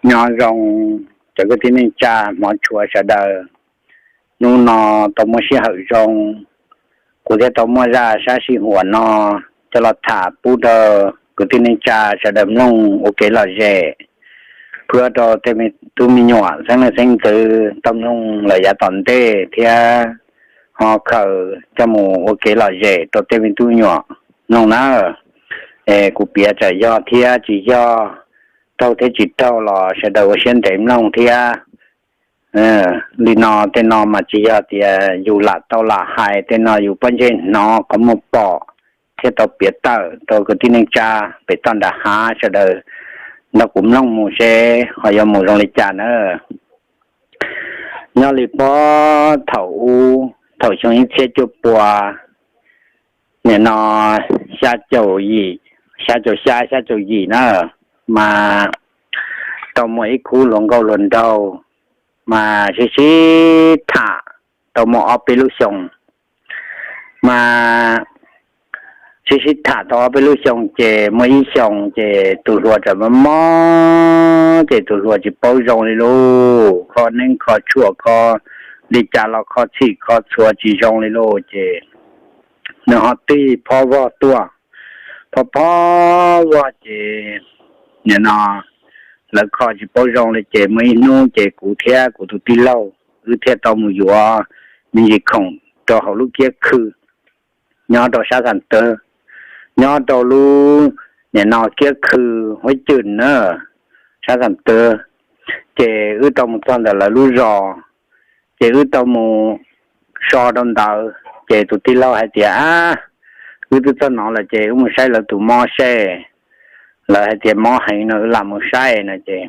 Nyob zoo cov kwv tij neej tsa hmov tshua sawv daws. Hnub no tau muaj sij hawm zoo, kuv thiaj tau muaj zaj sab sij huam no coj los tham pub rau kwv tij neej tsa sawv daws mloog ua kev lom zem, pub rau tej me tub me nyuam xeeb leej xeeb ntxwv tau mloog lawm yav tom ntej thiab ho khaws coj mus ua kev lom zem rau tej me tub me nyuam mloog na. Es kuv piav tsam yog thiab tsis yog, raug thiab tsis raug los sawv daws ua siab ntev mloog thiab. Li no tej no mas tsis yog tias yus lam tau lam hais, tej no yus pob ntseg hnov qhov muag pom thiab tau piav tawm rau kwv tij neej tsa pem toj nram hav sawv daws nrog kuv mloog mus seb ho yuav mus zoo li cas na. Nyob li puag thaum ub, thaum xyoo ib txhiab cuaj pua, nim no xya caum yim, xya caum xya xya caum yim na, mas tau muaj ib khub hluas nkauj hluas nraug, mas sib sib tham tau muaj ob peb lub xyoo, mas sib sib tham tau ob peb lub xyoo ces muaj ib xyoo ces tus hluas txawm mob mob ces tus hluas tsis paub zoo li lauj, kho neeb kho tshuaj kho li cas los kho txhij kho txhua tsis zoo li lauj ces nws ho tig phob vog tuaj, phob phob vog ces nim no lawv kho tsis paub zoo li ces muaj ib hnub ces kuv thiab kuv tus tij laug wb thiaj tau mus yuav me ntsis khoom rau hauv lub kiab khw nyob rau sab Xam Tawb, nyob rau lub nim no kiab khw Huab Cwm na, sab Xam Tawb. Ces wb tau mus txog ntawm lawv lub zos, ces wb tau mus so rau ntawd ces tus tij laug hais tias, Ab, wb twb txog no lawm ces wb mus saib lawv tus mob seb. Lawv hais tias mob heev no wb lam mus saib no ces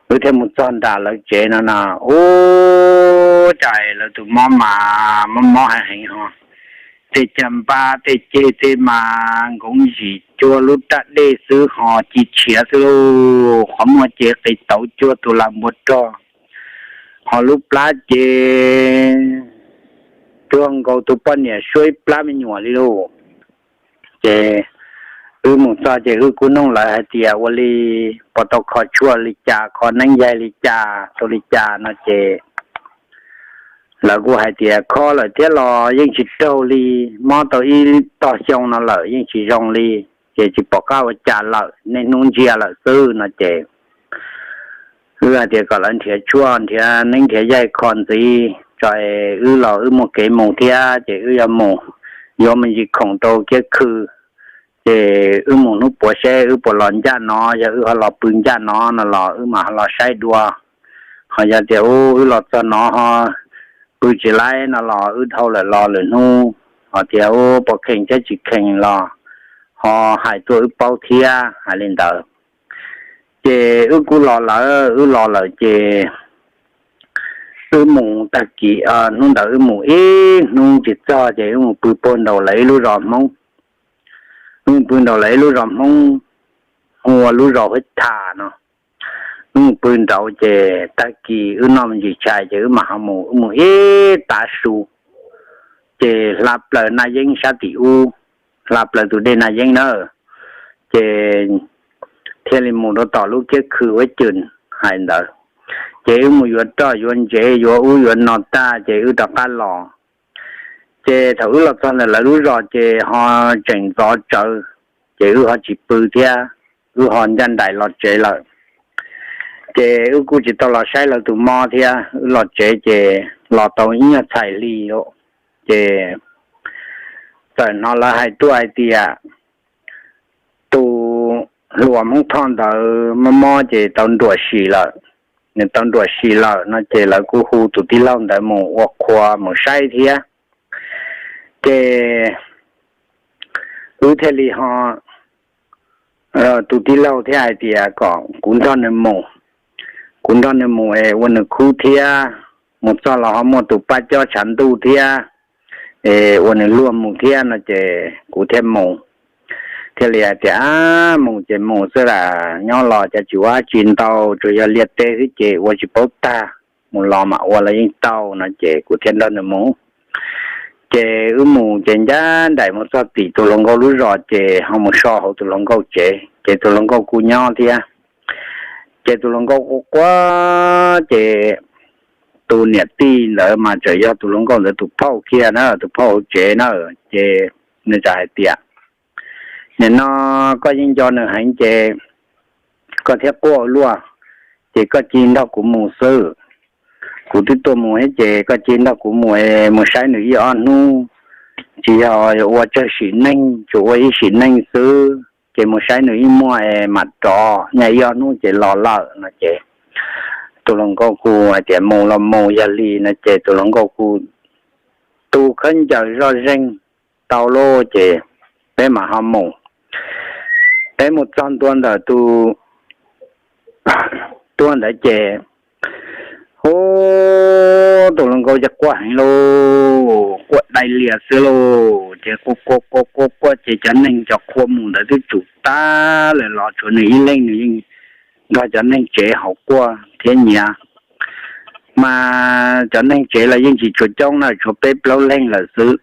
wb thiaj mus txog nram lawv tsev no na, ub, cas lawv tus mob mas mob mob heev heev ho, tej caj npab tej ceg tej mas nkoov zim cuag lub raj dej xwb ho ci tshiav xwb lauj, qhov muag ces qis tauv cuag tus lam npua rog, ho lub plab ces cuag nkaus tus poj niam suab ib plab me nyuam li lauj. Ces wb mus txog ces wb kuj noog lawv hais tias ua li puas tau kho tshuaj li cas, kho neeb yaig li cas, tau li cas no ces lawv kuj hais tias kho lawm thiab los yeej tsis raug li, mob tau ib tog xyoo no lawm yeej tsis zoo li, ces tsis pom qab ua cas lawm, niaj hnub ntsia lawm xwb no ces wb hais tias kom lawv nrhiav tshuaj nrhiav neeb nrhiav yaig kho ntxiv tso, wb los wb muaj kev mus thiab ces wb yuav mus yuav me ntsis khoom rau kiab khw, ces wb mus hnub puav seb wb puas los ncaj no, yog wb ho los pw ncaj no no los wb mam ho los saib dua. Ho yog tias ub wb los txog no ho pw tsis laib no los wb dhau lawm los lwm hnub, ho tias ub puas kheev thiab tsis kheev los ho hais tuaj wb paub thiab, hais li ntawd. Ces wb kuj los lawm, wb los lawm ces wb mus tag kis, hnub ntawd wb mus ib hnub tsis txog ces wb mus pw puag nraum lawv ib lub zos Hmoob. Wb mus pw nraum lawv ib lub zos Hmoob, hu ua lub zos Huab Tham no. Wb mus pw nraud ces tag kis wb noj me ntsis tshais ces wb mam ho mus, wb mus ib tav su ces hla plaws Naj Yeeb sab tim ub, hla plaws tus dej Naj Yeeb na, ces thiaj li mus rau tom lub kiab khw Huab Cwm hais ntawd. Ces wb mus yuav roj yuav ntsev yuav ub yuav no tag ces wb rov qab los. Ces thaum wb los txog ntawm lawv lub zos ces ho tseem ntxov tsawv, ces wb ho tsis pw thiab, wb ho ncaj nraim los tsev lawm. Ces wb kuj tsis tau los saib lawv tus mob thiab, wb los tsev ces los tau ib nyuag txhais hli, ces txawm hnov lawv hais tuaj hais tias tus hluas Hmoob Thoj ntawd mob mob ces tau nruam sim lawm. Nws tau nruam sim lawm no ces lawv kuj hu tus tij laug ntawd mus ua qhua mus saib thiab. Ces wb thiaj li ho, tus tij laug thiaj hais tias kom kuv nrog nws mus, kuv nrog nws mus es ua nws khub thiab, mus txog los ho muaj tus pab cob tshav ntuj thiab, es ua nws luag mus thiab no ces kuv thiaj mus. Thiaj li hais tias, Ab, mus ces mus xwb las, nyob los cas tsis ua dab tsi ntau, tsuas yog liaj teb xwb ces ua tsis paub tag, mus los mam ua los yeej tau no ces kuv thiaj nrog nws mus. Ces wb mus ces ncaj nraim mus txog tim tus hluas nkauj lub zos ces ho mus so hauv tus hluas nkauj tsev ces tus hluas nkauj kuj nyob thiab. Ces tus hluas nkauj quaj quaj ces tus niam tij ntawd mas txawm yog tus hluas nkauj ntawd tus phauj kiag na, tus phauj hauv tsev na, ces nws txawm hais tias, nim no koj yeej nco nws heev ces koj thiaj quaj ua luaj, ces koj cia nrog kuv mus xwb. Kuv twb tuaj mus thiab ces koj cia nrog kuv mus, mus saib nws ib ob hnub, tsis yog ua tsawg sim neej, tsuas ua ib sim neej xwb, ces mus saib nws ib muag es mam rov, nyaj ib ob hnub ces los lawm no ces tus hluas nkauj kuj hais tias mus los mus, yog li no ces tus hluas nkauj kuj tu khaub ncaws zoj zeeg tau lauj ces peb mam ho mus. Peb mus txog ntua ntawm tus tuaj ntawd ces, hu, tus hluas nkauj ces quaj heev lauj, quaj dai lias xwb lauj, ces quaj quaj quaj quaj quaj ces cov neeg cov qhua mus ntawd twb tsum tag lawm los tshuav nws ib leeg, nws yeej nrog cov neeg tsev hauv quaj thiab nyiav. Mas cov neeg tsev los yeej tsis tshua coob na, tshuav peb plaub leeg lawm xwb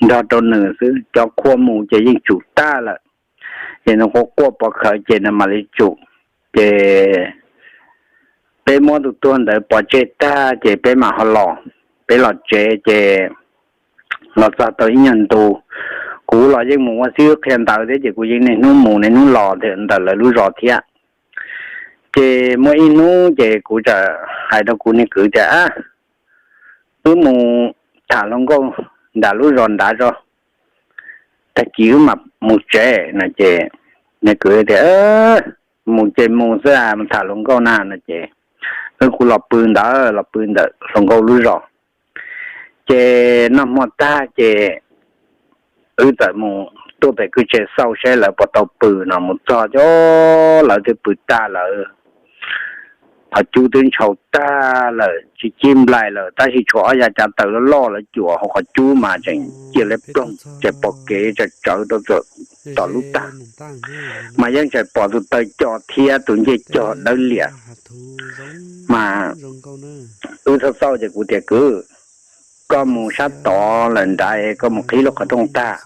nrog rau nws xwb, cov qhua mus ces yeej tsum tag lawm. Ces nws quaj quaj pov khawv ces nws mam li tsum. Ces peb muab tus tuag ntawd pov tseg tag ces peb mam ho los. Peb los tsev ces los txog tau ib nyuag ntu, kuv los yeej mus ua xib hwb qhia ntawv thiab ces kuv yeej niaj hnub mus niaj hnub los ntawm lawv lub zos thiab. Ces muaj ib hnub ces kuv txawm hais rau kuv niag kwv tias, wb mus tham hluas nkauj nram lub zos nrad tso, tag kis wb mam mus tsev no ces niag kwv tias, mus ces mus xwb, mus tham hluas nkauj na no ces wb kuj los pw ntawd, los pw ntawm hluas nkauj lub zos. Ces noj hmo tag ces wb txawm mus tuaj pem kwj tse xauj seb lawv puas tau pw no, mus txog ces lawv twb pw tag lawm. Qhov cub twb ntshau tag lawm, tsis cig nplaim lawm, tab sis tshuav ob yav cav taws loj loj lawv cuam hauv qhov cub mas tseem ciaj liab ploog, tseem pom kev tsawv tsawv rau tom lub tag, mas yeej tseem pom tus taw cos thiab tus ncej cog dawb lias. Mas wb xauj xauj ces kuv tias, kwv, koj mus sab tod lawm nrad, koj mus qhib lub qhov rooj tag,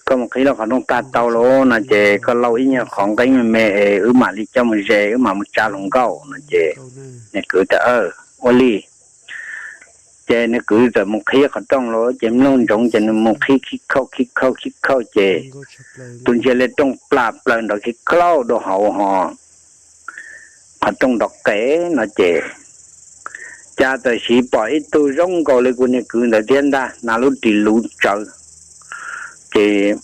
koj mus qhib lub qhov rooj tag tau lawm no ces koj lauj ib nyuag qhov nqeeb me me es wb mam li coj mus ze, wb mam mus tsa hluas nkauj no ces nws kwv tias, ua li. Ces nws kwv txawm mus qhib qhov rooj lawm ces mloog ntsoov ces nws mus qhib khib khauj khib khauj khib khauj ces tus ntsia li rooj plam plaws nrov khib khauj dua hauv ho qhov rooj nrov qev no ces cas txawm sis pom ib tug zoo nkaus li kuv niag kwv ntawd thiab ntag, hnav lub ris luv tsawv. Ces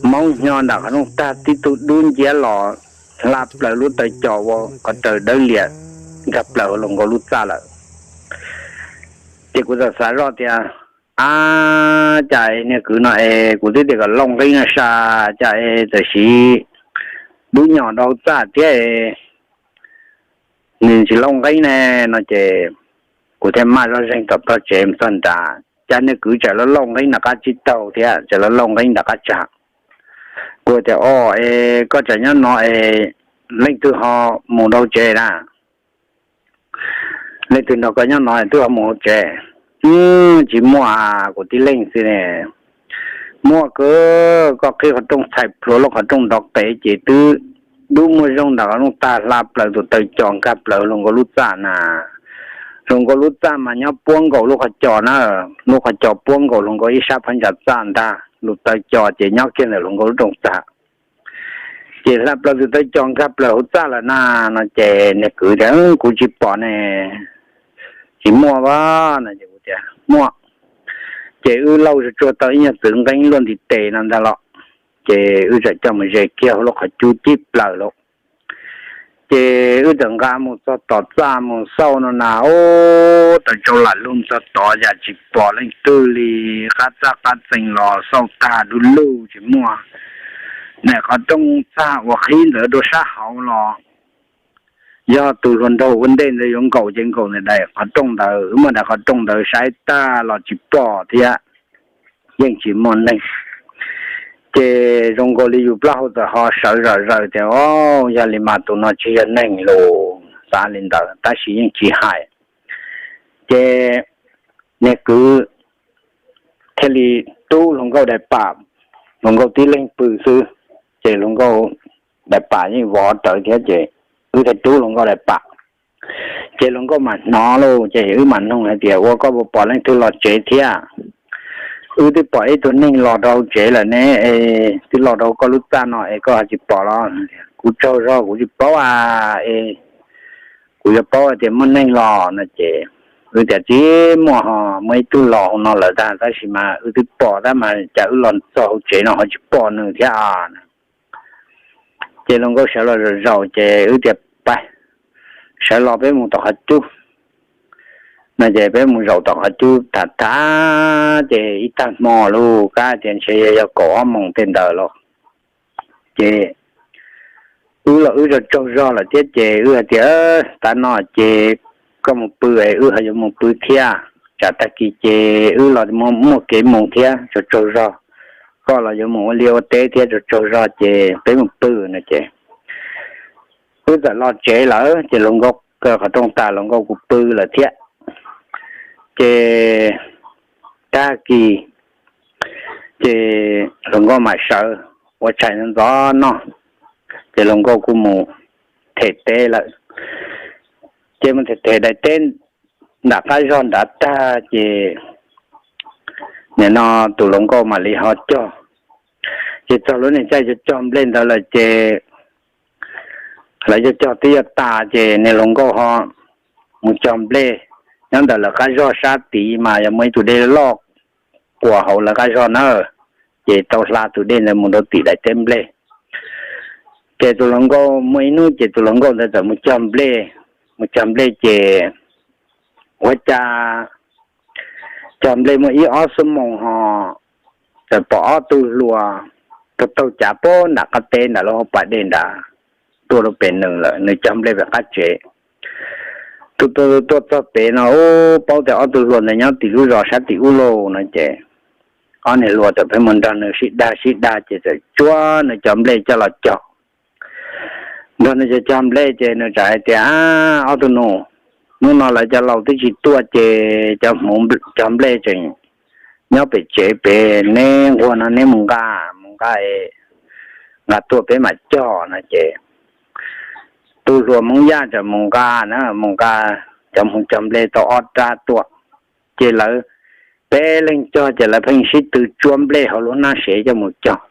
maub hnyo nram qhov rooj tag, tib tug dub nciab los hla plaws lub taw cos ua qhov raws dawb lias nkag plaws hauv hluas nkauj lub txaj lawm. Ces kuv txawm xav zoj tias, ab, cas niag kwv no es kuv twb tias kom lauj nqeeb no sas, cas es txawm sis dub nyos rau hauv txaj thiab es nws tsis lauj nqeeb ne no ces kuv thiaj maj zoj zeeg tom toj tsev mus txog nrad, cas niag kwv tseem lauj lauj nqeeb nram qab tsib taug thiab tseem lauj lauj nqeeb nram qab tsag. Kuv tias, o, es koj tseem nyob no es leej twg ho mus rau tsev na? Leej twg nrog koj nyob no twb ho mus hauv tsev? Tsis muaj, kuv tib leeg xwb ne. Muaj kawg, koj qhib qhov rooj txhais plhuav lub qhov rooj nrov qev ces twb dub muaj zoo nram qhov rooj tag hla plaws tus taw cos nkag plaws hluas nkauj lub txaj na. Hluas nkauj lub txaj mas nyob puab nkaus lub qhov cos na, lub qhov cos puab nkaus hluas nkauj ib sab phab ntsa txaj ntag, lub taw cos ces nyob kiag ntawm hluas nkauj lub rooj txaj. Ces hla plaws tus taw cos nkag plaws hauv txaj lawm na no ces niag kwv tias, kuv tsis pom ne, tsis muaj a no ces kuv tias, muaj. Ces wb lauj tsuag tsuag tau ib nyuag txwv nqeeb luaj ntiv tes no ntag los, ces wb txawm coj mus ze kiag hauv lub qhov cub cib plaws lawm. Ces wb txawm nqa mus txog tom txaj mus xauj no na, ub, tau tsau lam lug txog tod yam tsis pom leej twg li, qab txaj qab txee los xauj tag du lug tsis muaj. Nim qhov rooj txaj uas qhib ntawd rau sab hauv los yog tus hluas nraug ua ntej ntawd yuav nkaum ces nkaum ntawm daim qhov rooj ntawd, wb muab daim qhov rooj ntawd saib tag los tsis pom thiab, yeej tsis muaj neeg. Ces zoo nkaus li yus plaub hau txawm ho sawv zom zaws tias, o, yog li mas tus no tsis yog neeg los, xav li ntawd tab sis yeej tsis hais. Ces niag kwv thiaj li rub hluas nkauj daim pam, hluas nkauj tib leeg pw xwb, ces hluas nkauj daim pam yeej vov rawv thiab ces wb thiaj rub hluas nkauj daim pam. Ces hluas nkauj mam hnov lauj, ces wb mam nug hais tias, Ua koj puas pom leej twg los tsev thiab? Wb twb pom ib tug neeg los rau hauv tsev lawm ne, es twb los rau koj lub txaj no es koj ho tsis pom los? Kuv tsaug zog kuv tsis paub a, es kuv yuav paub hais tias muaj neeg los no ces wb tias, Tsis muaj ho, muaj ib tug los hauv no lawm ntag, tab sis mas wb twb pom tab mas cas wb los txog hauv tsev no ho tsis pom nws thiab a. Ces hluas nkauj sawv los zaum zaum ces wb tias, Pab, sawv los peb mus tom qhov cub no ces peb mus zaum tom qhov cub tham tham, ces ib tag hmo lub kab tias ntshe yog kaum ob moos tej ntawd los. Ces wb los wb tsaug tsaug zog lawm thiab ces wb hais tias, Tav no ces koj mus pw es wb ho yuav mus pw thiab, tsam tag kis ces wb los muaj kev mus thiab, tsaug tsaug zog, koj los yuav mus ua liaj ua teb thiab, tsaug tsaug zog ces peb mus pw no ces wb txawm los tsev lawm ces hluas nkauj kaw qhov rooj tas hluas nkauj kuj pw lawm thiab. Ces tag kis ces hluas nkauj mam sawv ua tshais ntxov noj, ces hluas nkauj kuj mus them teb lawm. Ces mus them them daim teb nram qab zog nrad tag ces nim no tus hluas nkauj mam li ho cog. Ces txog lub niag caij cog cog nplej ntawd lawm ces lawv cog cog twb yuav tas ces niag hluas nkauj ho mus cog nplej nyob ntawm lawv qab zog sab tid mas yog muaj ib tug dej loj quas hauv lawv qab zog na, ces tau hla tus dej ntawd mus rau tim daim teb nplej. Ces tus hluas nkauj muaj ib hnub ces tus hluas nkauj ntawd txawm mus cog nplej, mus cog nplej ces ua cas cog nplej muaj ib ob xuab moos ho txawm pom ob tug hluas taug taug cav pem nram qab teb nram lub hauv pas dej nrad tuaj rau pem nws lawm, nws cog nplej pem qab tsev. Tus tuaj txog pem no ub paub tias ob tug hluas ntawd nyob tim lub zos sab tim ub lauj no ces ob niag hluas txawm pheej mus nrog nws sib dag sib dag ces txawm tsuab nws cov nplej coj los cog. Nrog nws cog cog nplej ces nws txawm hais tias, Ob tug nus, hnub no lawv cov laus twb tsis tuaj ces cov hmuv cog nplej tseem nyob pem tsev pem, neb nquag no neb mus nqa, mus nqa, nqa tuaj peb mam cog no ces tus hluas Hmoob Yaj txawm mus nqa na, mus nqa cov hmuv cog nplej tau ob rab tuaj. Ces lawv peb leeg cog ces lawv pheej sib tw tsuab nplej hauv lub hnab sev coj mus cog.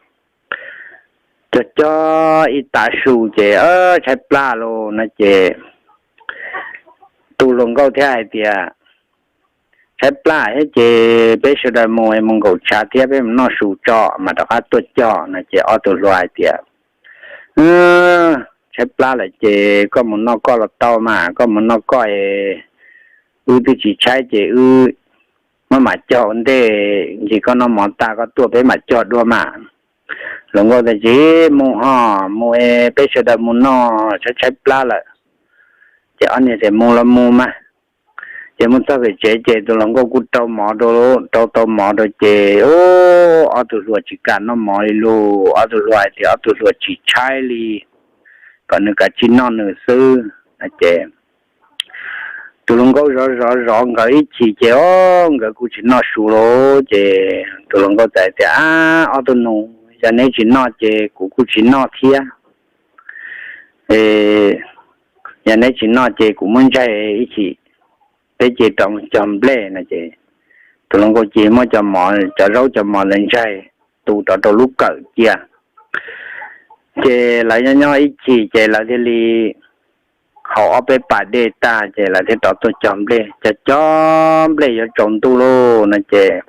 Cog cog ib tav su ces tshaib plab lauj no ces tus hluas nkauj thiaj hais tias, Tshaib plab thiab ces peb sawv daws mus mus nkaum tshav thiab peb mus noj su tso mas rov qab tuaj cog no ces ob tug hluas hais tias, Tshaib plab lawm ces koj mus noj koj los tau mas, koj mus noj koj es wb twb tsis tshaib ces wb maj mam cog ua ntej, ces koj noj mov tas koj tuaj peb mam cog dua mas. Hluas nkauj tias, Tsis mus ho, mus es peb sawv daws mus noj, tshaib tshaib plab lawm. Ces ob niag tias, Mus los mus mas. Ces mus txog pem tsev ces tus hluas nkauj kuj rau mov rau, rau tau mov rau ces ob tug hluas tsis kam noj mov li lauj, ob tug hluas hais tias ob tug hluas tsis tshaib li, kom nws kav tsij noj nws xwb no ces tus hluas nkauj zov zov zov nkawd ib chim ces ob nkawd kuj tsis noj su lauj. Ces tus hluas nkauj txawm hais tias, Ab, ob tug nus, yog neb tsis noj ces kuv kuj tsis noj thiab. Yog neb tsis noj ces kuv muab ntsaig ib chim, peb cia li rov mus cog nplej no ces tus hluas nkauj cia li muab cov mov, cov zaub cov mov ntawd ntsaig tu rov rau lub kawm cia. Ces lawv nyob nyob ib chim ces lawv thiaj li haus ob peb pas dej tag ces lawv thiaj rov tuaj cog nplej. Cog cog nplej yuav tsaus ntuj lauj no ces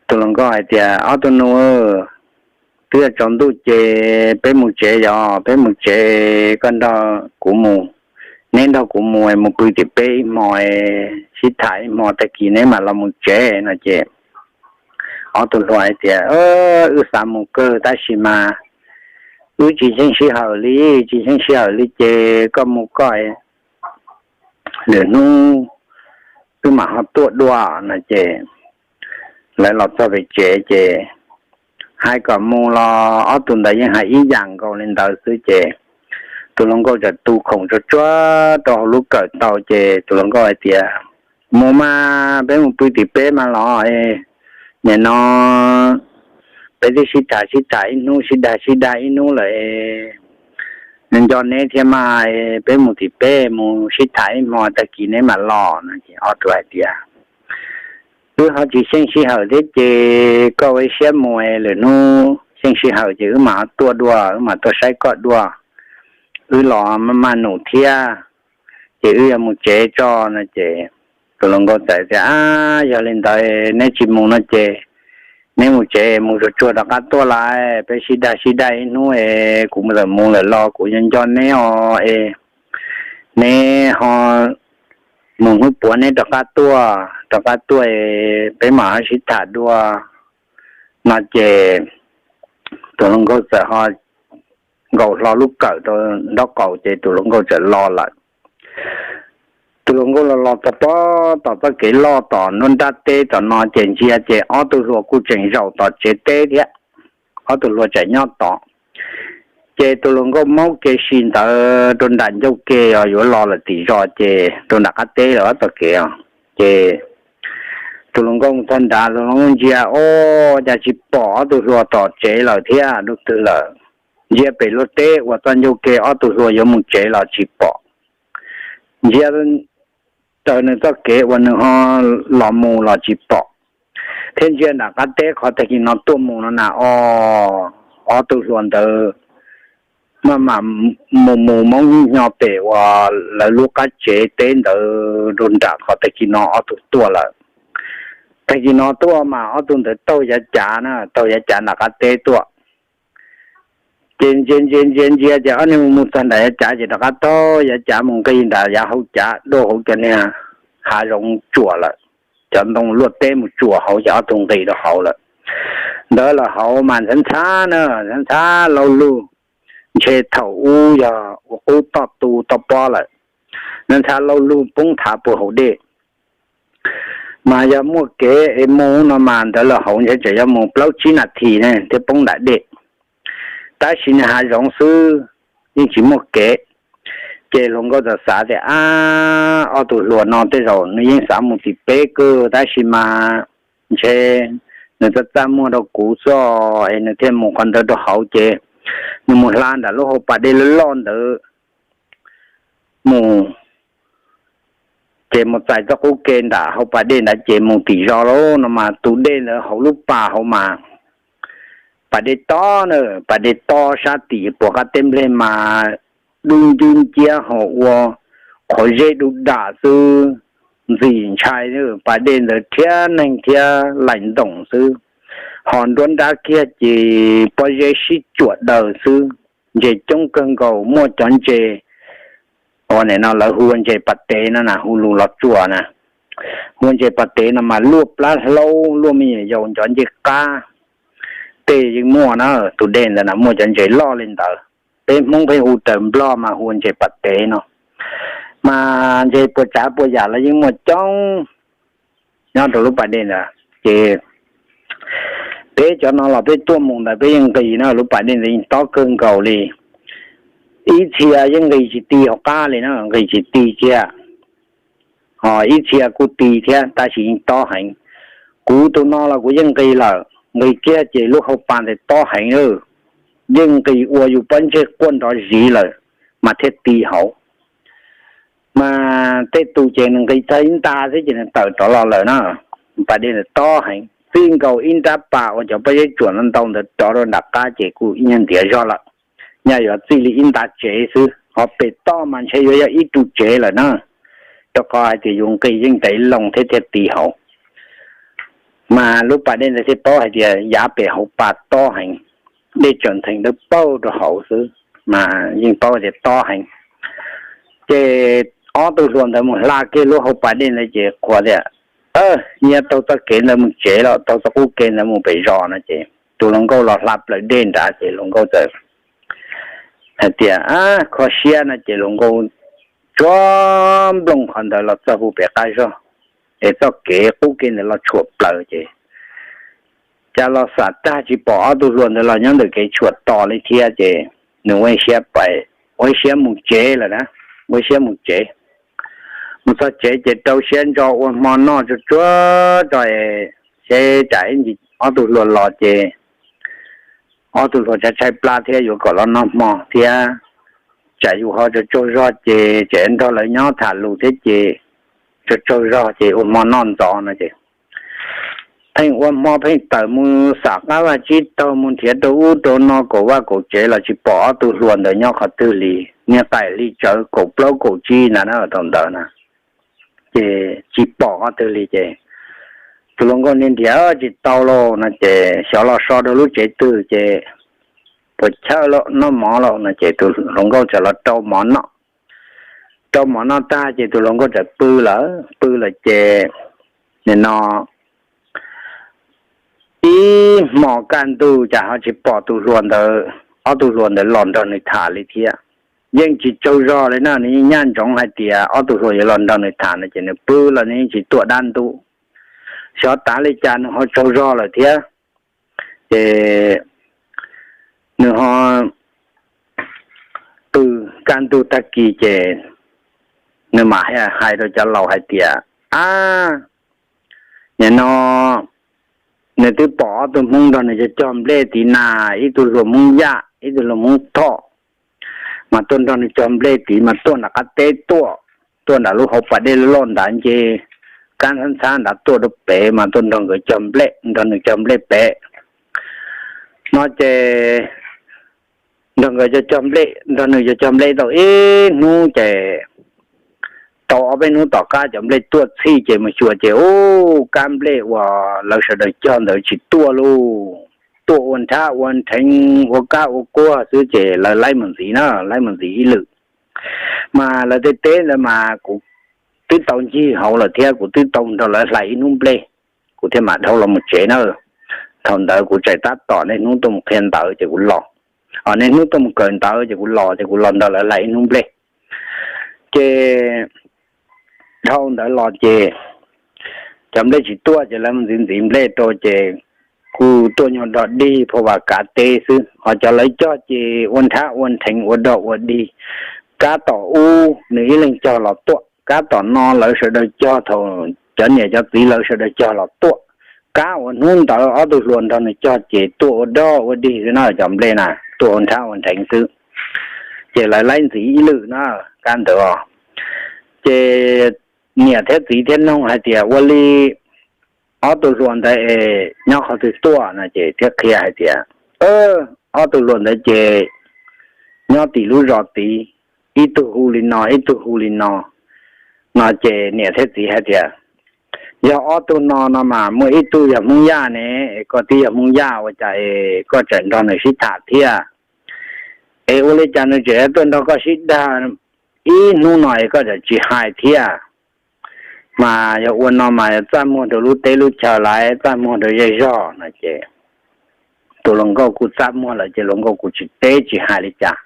tus hluas nkauj hais tias, Ob tug nus, twb yuav tsaus ntuj ces peb mus tsev, yog peb mus tsev, koj nrog kuv mus, neb nrog kuv mus, mus pw tim peb ib hmo, sib tham ib hmo tag kis neb mam los mus tsev no ces ob tug hluas hais tias, Wb xav mus kawg tab sis mas wb tsis xyeej sij hawm li, tsis xyeej sij hawm li ces koj mus koj, lwm hnub wb mam ho tuaj dua no ces lawv los txog pem tsev ces hais kom mus los ob tug ntawd yeej hais ib yam nkaus li ntawd xwb ces tus hluas nkauj txawm tu khoom tsuag tsuag rau hauv lub kawm tau ces tus hluas nkauj hais tias, Mus mas, peb mus pw tim peb mas los, nim no peb twb sib tham sib tham ib hnub, sib dag sib dag ib hnub lawm, nco neb thiab mas, peb mus tim peb mus sib tham ib hmo tag kis neb mam los no. Ces ob tug hais tias, wb ho tsis xyeej sij hawm thiab ces koj ua ib siab mus, lwm hnub xyeej sij hawm ces wb mam tuaj dua, wb mam tuaj saib koj dua, wb los maj num thiab, ces wb yuav mus tsev tso no. Ces tus hluas nkauj txawm tias, a, yog li ntawd neb tsis mus no ces neb mus tsev mus tsuag tsuag rov qab tuaj lawm, peb sib dag sib dag ib hnub es kuv mus lawm mus lawm los kuv nco nco neb os es neb ho mus hnub puav neb rov qab tuaj, rov qab tuaj peb mam sib tham dua no. Ces tus hluas nkauj txawm ho nkaus hlo lub kawm rau nraub qaum ces tus hluas nkauj txawm los lawm. Tus hluas nkauj los los txog pob tom txoj kev loj tom nruab nrab teb tom no ces ntsia ces ob tug hluas kuj tseem zaum tom tsev teb thiab, ob tug hluas tseem nyob tod. Ces tus hluas nkauj maub kev si ntawd rau nram ncauj ke os, yuav los lawm tim zos ces rau nram qab teb lawm ob txoj kev os. Ces tus hluas nkauj mus txog nrad, tus hluas nkauj ntsia, o, cas tsis pom ob tug hluas tom tsev lawm thiab, dub twg lawm. Ntsia pem luag teb uas txoj ncauj ke ob tug hluas yuav mus tsev los tsis pom. Ntsia raws nws txoj kev uas nws ho los mus los tsis pom, thiab ntsia nram qab teb qhov tag kis no tuaj mus no na, o, ob tug hluas ntawd maj mam mus mus moob nyo pem uas lawv lub qab tsev teb ntawd rau nram qhov tag kis no ob tug tuaj lawm. Tag kis no tuaj mas ob tug ntawd taug yav cav na, taug yav cav nram qab teb tuaj. Ces ntsia ntsia ntsia ntsia ces ob niag mus mus txog nram yav cav ces rov qab taug yav cav mus nqis nram yav hauv cav, dua hauv cov niag hav zoov tsuam lawm, cov ntoo luaj teb mus tsuam hauv ces ob tug nqis rau hauv lawm. Ntawd lawm hauv mas ntxhab ntxhab na, ntxhab ntxhab laug lug, ntshe thaum ub yog ua qub toj tu toj pob lawm, ntxhab ntxhab laug lug poob thav puag hauv dej. Mas yog muaj kev es mus no mas ntawd lawm hauv ntshe tseem yuav mus plaub tsib nas this ne thiaj poob nram dej. Tab sis niag hav zoov xwb, yeej tsis muaj kev. Ces hluas nkauj txawm xav tias, ab, ob tug hluas no tej zaum nws yeej xav mus tim peb kawg tab sis mas ntshe nws txaj txaj muag rau kuv xwb es nws thiaj mus qhov ntawd rau hauv ces nws mus hla nram lub hauv pas dej loj loj ntawd mus, ces mus txais txoj qub ke nram hauv pas dej nrad ces mus tim zos lauj no mas tus dej ntawd hauv lub pas hauv mas pas dej tob na, pas dej tob sab tim puas qab teb nplej mas dub ncwb nciab ho ua qhov zeb dub dam xwb, ntxim ntshai, pas dej ntawd rhiab neeg thiab laim ntoom xwb, ho nruab nrab kiag ces pob zeb sib cuam daws xwb, ntses coob kawg nkaus, muaj cov ntses uas nim no lawv hu ua ntses pas tev no na, hu lus Los Tsuas na, hu ua ntses pas tev no mas luaj plab hlaub luaj me nyuam yaus ncov ncej qab, tej yeej muaj na, tus dej ntawd na muaj cov ntses loj li ntawd, peb Hmoob peb hu raws Nplog mas hu ua ntses pas tev no, mas ntses puas tsav puas yam los yeej muaj coob nyob rau lub pas dej ntawd. Ces peb cov no los peb tuaj mus ntawd peb yeej nqis na, lub pas dej ntawd yeej tob kawg nkaus li. Ib txhia yeej nqis tsis ti hauv qab li na, nqis tsis ti kiag, ho ib txhia kuj ti thiab tab sis yeej tob heev. Kuv tus no los kuv yeej nqis lawm, nqis kiag ces lub hauv pas ntawd tob heev lawm, yeej nqis ua yus pob ntseg quaj nrov zis lawm mas thiaj ti hauv. Mas tej tus ces nws nqis txog ib nta xwb ces nws tawm rov los lawm na. Pas dej ntawd tob heev, txij nkaus ib nrab pas uas cov pob zeb tsuam ntau ntau ntawd rov rau nram qab ces kuj ib nyuag ntiav zog lawm, nyaj yuav txij li ib nta tsev xwb, ho pem toj mas ntshe yuav yog ib ru tsev lawm na, rau qhov hais tias yus nqis yeej tev loo thiab thiaj ti hauv. Mas lub pas dej ntawd thiaj paub hais tias yav pem hauv pas tob heev, dej tseem ntheev dawb paug rau hauv xwb, mas yeej paub tias tob heev. Ces ob tug hluas ntawd mus hla kiag lub hauv pas dej ntawd ces qhuas tias, nyias taug txoj kev ntawd mus tsev los taug txoj qub kev ntawd mus pem zos no. Ces tus hluas nkauj los hla plaws dej nrad ces hluas nkauj txawm hais tias, kho siab no. Ces hluas nkauj tsuag nplooj qhov ntawd los txog puag pem qab zog, es txoj kev qub kev ntawd los tshuam plaws ces cas los xam tag tsis pom ob tug hluas ntawd los nyob ntawm kev tshuam tos li thiab ces nws ua siab pais, ua siab mus tsev lawm na, ua siab mus tsev. Mus txog tsev ces rau siab ntso ua hmo noj tsuag tsuag tso es seb tsam ib ntsis ob tug hluas los ces ob tug hluas tshaib tshaib plab thiab yuav kom los noj hmo thiab. tsam yus ho tsaug tsaug zog ces tseem nrog lawv nyob tham lus thiab ces tsaug tsaug zog ces ua hmo noj ntxov no ces pheej ua hmo pheej tawm mus xam qab vaj tsib taug mus nrhiav rau ub rau no kaum vaj kaum tsev los tsis pom ob tug hluas ntawd nyob qhov twg li. Niag qaim hli tsawv kaum plaub kaum tsib ntag na thaum ntawd na, ces tsis pom qhov twg li ces tus hluas nkauj niag nrhiav tsis tau lauj no ces xyov los so rau lub tsev twg ces puas chawj lauj noj mov lauj no ces tus hluas nkauj txawm los rau mov noj. Rau mov noj tag ces tus hluas nkauj txawm pw lawm, pw lawm ces nim no ib hmos kaj ntug cas ho tsis pom tus hluas ntawd, ob tug hluas ntawd los nrog nws tham li thiab. Yeej tsis tsaug zog li na, nws yeej nyaj ntsoov hais tias ob tug hluas yuav los nrog nws tham no ces nws pw los nws yeej tsis tuaj dab ntub. Xyov tav li cas nws ho tsaug zog lawm thiab. Ces nws ho pw kaj ntug tag kis ces nws mam hais rau cov laus hais tias, ab, nim no nws twb pom ob tug hmoob nrog nws cog cog nplej tid na, ib tug hluas hmoob yaj ib tug hluas hmoob thoj, mas tuaj nrog nws cog nplej tid mas tuaj nram qab teb tuaj, tuaj nram lub hauv pas dej loj ntawd nce kab ntxhab ntxhab ntawd tuaj rau pem mas tuaj nrog nkawd cog nplej, nrog nws cog nplej pem no ces nrog nkawd cog cog nplej, nrog nws cog cog nplej tau ib hnub ces tau ob peb hnub tom qab cov nplej tuaj txhij ces mus xyuas ces ub, kab nplej uas lawv sawv daws cog ntawd tsis tuaj lauj, tuaj ua nrhab ua nrheev ua kab ua quag xwb ces lawv laib mus ntxiv na, laib mus ntxiv ib lwm. Mas lawv tej teb ntawd mas kuv twb tau ncig hauv lawm thiab kuv twb tau nrog lawv hlais ib hnub nplej, kuv thiaj mam dhau los mus tsev na. Thaum ntawd kuv tseem tab tom niaj hnub tuaj mus qhia ntawv ces kuv los, niaj hnub tuaj mus kawm ntawv ces kuv los, ces kuv los nrog lawv hlais ib hnub nplej. Ces dhau ntawd los ces cov nplej tsis tuaj ces lawv mus ntxiv ntxiv nplej rau ces kuj tuaj nyuag dog dig phua vas kav teb xwb, ho cov lawv cog ces ua nrhab ua nrheev ua dog ua dig. Kab tom ub nws ib leeg cog los tuaj, kab tom no lawv sawv daws cog thaum cov niam cov txiv lawv sawv daws cog los tuaj. Kab uas hnub ntawd ob tug hluas nrog nws cog ces tuaj ua dog ua dig xwb na, cov nplej na tuaj ua nrhab ua nrheev xwb. Ces lawv laib ntxiv ib lwm na, kab ntawd os. Ces niam thiab txiv thiaj noog hais tias ua li ob tug hluas ntawd es nyob qhov twg tuaj no ces thiaj qhia hais tias ob tug hluas ntawd ces nyob tim lub zos tid, ib tug hu li no ib tug hu li no. No ces niam thiab txiv hais tias yog ob tug no no mas muaj ib tug yog Hmoob Yaj ne, es koj twb yog Hmoob Yaj ua cas es koj tseem nrog nws sib tham thiab? Es ua li cas nws tseem tuaj nrog koj sib dag ib hnub no es koj tseem tsis hais thiab? Mas yog ua no mas yog txaj muag rau lub teb lub chaw lawm, txaj muag rau zej zog no ces tus hluas nkauj kuj txaj muag lawm ces hluas nkauj kuj tsis teb tsis hais li cas.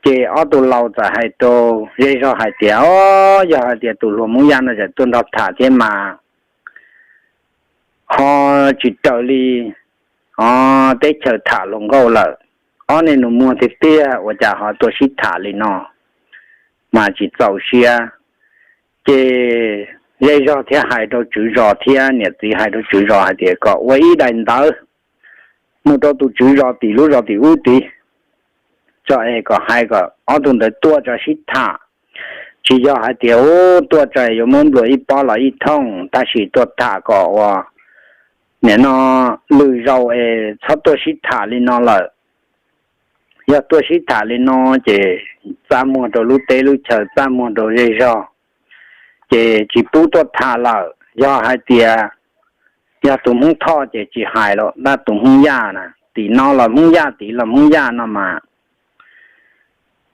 Ces ob tug laus txawm hais rau zej zog hais tias o, yog hais tias tus hluas Hmoob Yaj no tseem tuaj nrog tham thiab mas ho tsis raws li teb chaws tham hluas nkauj lawm. Ob niag nus muag tiag tiag ua cas ho tuaj sib tham li no mas tsis txaus siab. Ces zej zog thiaj hais rau tswv zos thiab niam txiv hais rau tswv zos hais tias kom ua ib daim ntawv mus rau tus tswv zos tim lub zos tim ub tid, tso es kom hais kom ob tug ntawd tuaj tso sib tham. Tsis yog hais tias ub tuaj tso yuav muab nplua ib pob los ib thooj, tab sis tuaj tham kom ua nim no lwm zaus es txhob tuaj sib tham li no lawm. Yog tuaj sib tham li no ces txaj muag rau lub teb lub chaw, txaj muag rau zej zog, ces tsis pub tuaj tham lawm. Yog hais tias yog tus Hmoob Thoj ces tsis hais los, tab tus Hmoob Yaj na, tim no los Hmoob Yaj, tim los Hmoob Yaj no mas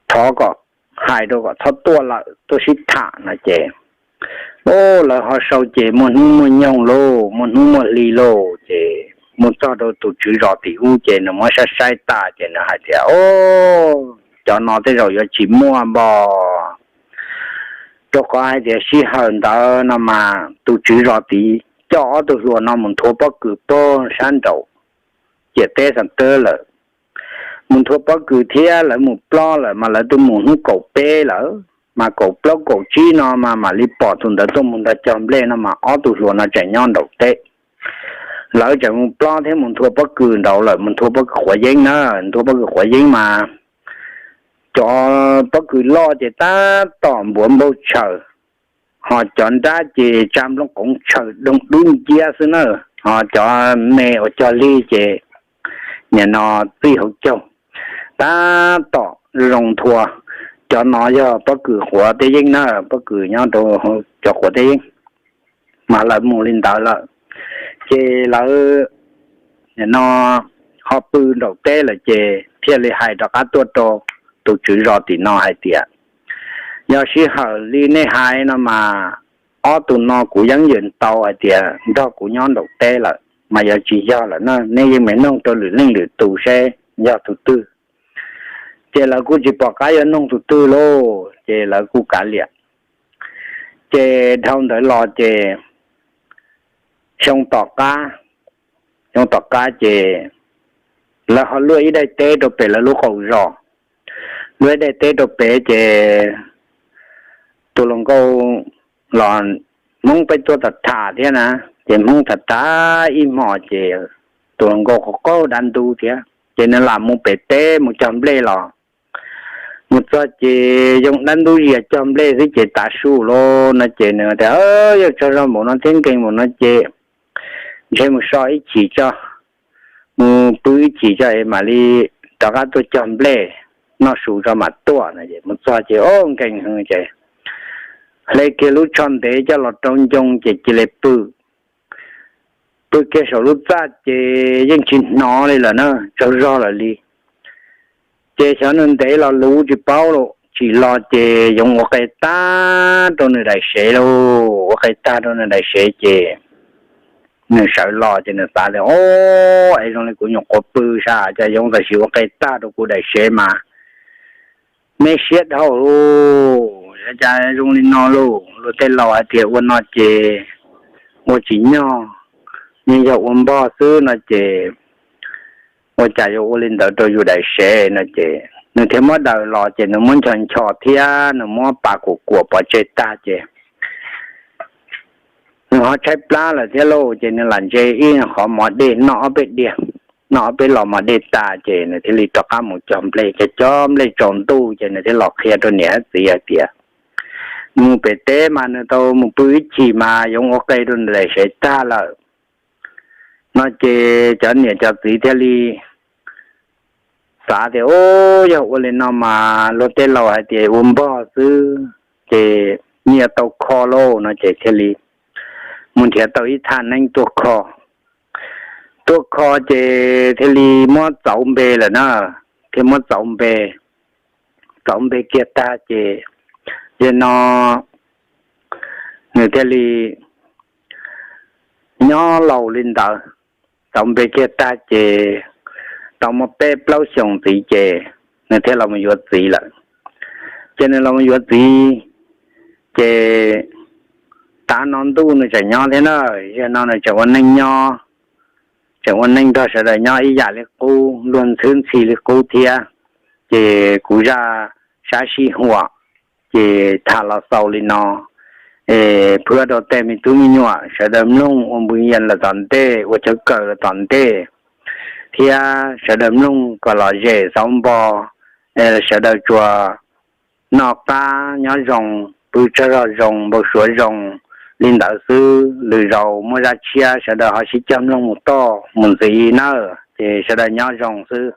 thov kom hais rau kom txhob tuaj lawm, tuaj sib tham no ces, o, lawv ho sau ces muaj hnub muaj nyoog lauj, muaj hnub muaj hli lauj, ces mus txog rau tus tswv zos tim ub ces nws muab saib saib tas ces nws hais tias o, cov no tej zaum yuav tsis muaj npog, rau qhov hais tias sij hawm ntawd no mas tus tswv zos tid coj ob tug hluas no mus nthua pob kws pog sab nraud ciam teb Xas Tawb lawm. Mus nthua pob kws thiab lawv mus plob lawm mas lawv twb mus hnub kaum peb lawm, mas kaum plaub kaum tsib no mas mam li pom tus ntawd tuaj mus nrog cog nplej no mas ob tug hluas no tseem nyob nraum teb. Lawv tseem mus plob thiab mus nthua pob kws nraud lawm, mus nthua pob kws quav yeeb na, nthua pob kws quav yeeb mas cov pob kws loj ces tab tom npuav npau tshaws, ho cov nrab ces tsa nplooj qoov tshaws doog dub nciab xwb na, ho cov me uas cog lig ces nim no txij hauv caug tab tom zoo nthua. Cov no yog pob kws quav teb yeeb na, pob kws nyob rau cov quav teb yeeb, mas lawv mus li ntawd lawm ces lawv nim no ho pw nraum teb lawm ces thiaj li hais rov qab tuaj rau tus tswv zos tim no hais tias, yog sij hawm li nej hais no mas ob tug no kuv yeej yeem tau hais tias nrog kuv nyob nraum teb lawm mas yuav tsis yog lawm na, nej yeej meem noog rau lwm leej lwm tus seb yog tus twg. Ces lawv kuj tsis pom qab yuav noog tus twg lauj, ces lawv kuj kav liam. Ces dhau ntawd los ces xyoo tom qab, xyoo tom qab ces lawv ho luaj ib daim teb rau pem lawv lub qaum zos. Luaj ib daim teb rau pem ces tus hluas nkauj los, Hmoob peb tuaj tham tham thiab na, ces Hmoob tham tham ib hmos ces tus hluas nkauj qaug qaug dab ntub thiab ces nws lam mus pem teb mus cog nplej los. Mus txog ces yoo dab ntub zias cog nplej xwb ces tav su lawm no ces nws tias, Yog tsaug zog npaum no thiab nkeeg npaum no ces ntshe mus so ib chim tso, mus pw ib chim tso es mam li rov qab tuaj cog nplej noj su tso mam tuaj no. Mus txog ces o nkeeg heev ces hle kiag lub tsho ntev coj los rau ncoo ces cia li pw. Pw kiag saum lub txaj ces yeej tsis hnov li lawm na, tsaug zog lawm li. Ces xyov nws ntev los luv tsis paub los tsim los ces yoov ua qe tag rau nws daim sev lauj, ua qe tag rau nws daim sev ces nws sawv los ces nws xav tias, O, es zoo li kuv nyuam qhuav pw sas cas yoov tam sim ua qe tag rau kuv daim sev mas me siab dhau lauj, cas zoo li no lauj. Luag tej laus hais tias ua no ces ua tsis nyog, yeej yog ua npog xwb no ces ua cas yuav ua li ntawd rau yus daim sev no ces nws thiaj muab daws los ces nws muab nchos nchos thiab nws muab pas kuam kuam pov tseg tag ces nws ho tshaib plab lawm thiab lauj, ces nws lam ntse ib qho mov dej noj ob peb diav, noj ob peb los mov dej tas ces nws thiaj li rov qab mus cog nplej, cog cog nplej tsaus ntuj ces nws thiaj los qhia rau niam thiab txiv hais tias nws mus pem teb mas nws tau mus pw ib chim mas yoov ua qe rau nws daim sev tag lawm no ces cov niam cov txiv thiaj li xav tias, O, yog ua li no mas luag tej laus hais tias ua npog xwb ces yeej yuav tau kho lauj no ces thiaj li mus nrhiav tau ib thaj neeb tuaj kho. Tuaj kho ces thiaj li muab txauv npe lawm na, thiaj muab txauv npe, txauv npe kiag tag ces yog no nws thiaj li nyob laus li ntawd. Txauv npe kiag tag ces tau muaj peb plaub xyoos ntxiv ces nws thiaj los mus yuav txiv lawm. Ces nws los mus yuav txiv ces tav no ntuj nws tseem nyob thiab na, yog no nws tseem ua neej nyob, tseem ua neej nrog sawv daws nyob ib yam li qub, luag ntxhwb ntxhi li qub thiab. Ces kuv zaj sab sij huam ces tham los xaus li no. Phua rau tej me tub me nyuam sawv daws mloog ua npus yas lawm tom ntej, ua chaw kawm lawm tom ntej, thiab sawv daws mloog kom lom zem xauv npo, sawv daws tsuas noj qab nyob zoo, pw tsaug zog zoo, npau suav zoo li ntawd xwb. Lwm zaus muaj zaj tshiab sawv daws ho sib cog mloog mus toj mus ntxiv nawb, ces sawv daws nyob zoo xwb.